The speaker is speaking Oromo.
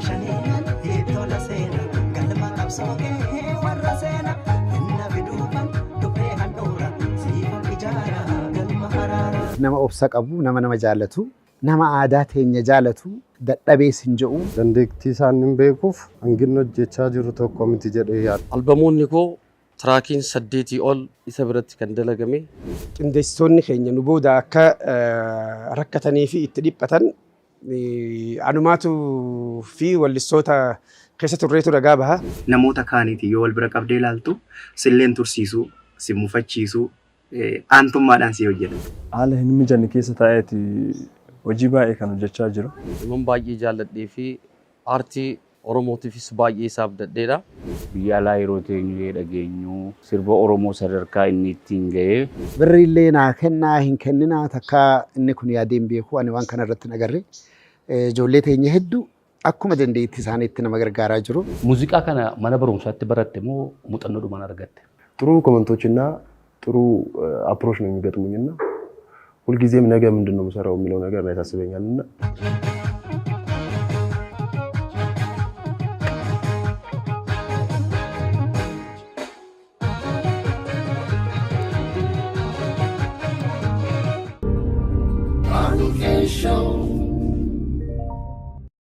Shaniinan tola seena galma qabsoo kee warra seena inna fiduufan dhufee handhuura siifan ijaara galma haraara. Nama obsa qabu, nama nama jaalatu, nama aadaa teenya jaalatu, dadhabees hin je'u. Dandeettii isaan hin beekuuf hanginni hojjechaa jiru tokko miti jedhee yaada. Albamoonni koo tiraakiin 8 ol isa biratti kan dalagame. Qindeessitoonni keenya nu booda akka rakkatanii fi itti dhiphatan anumaatu fi wallistoota keessa turreetu ragaa baha. Namoota kaaniitiin yoo wal bira qabdee ilaaltu silleen tursiisuu, si mufachiisuu, aantummaadhaan si hojjeta. Haala hin mijanne keessa taa'eeti hojii baay'ee kan hojjechaa jiru. Naman baay'ee jaalladhee fi aartii Oromootiifis baay'ee isaaf dadheedha. Biyya alaa yeroo teenyee dhageenyu sirba Oromoo sadarkaa inni ittiin ga'ee. Birriillee naa kennaa hin kenninaa takkaa inni kun yaadee hin beeku, ani waan kana irratti hin agarre. Ijoollee teenya hedduu akkuma dandeettii isaaniitti nama gargaaraa jiru. Muuziqaa kana mana barumsaatti baratte moo muuxannoodhumaan argatte? ጥሩ ኮመንቶች እና ጥሩ አፕሮች ነው የሚገጥሙኝ እና ሁልጊዜም ነገ ምንድን ነው የምሰራው የሚለው ነገር ያሳስበኛል እና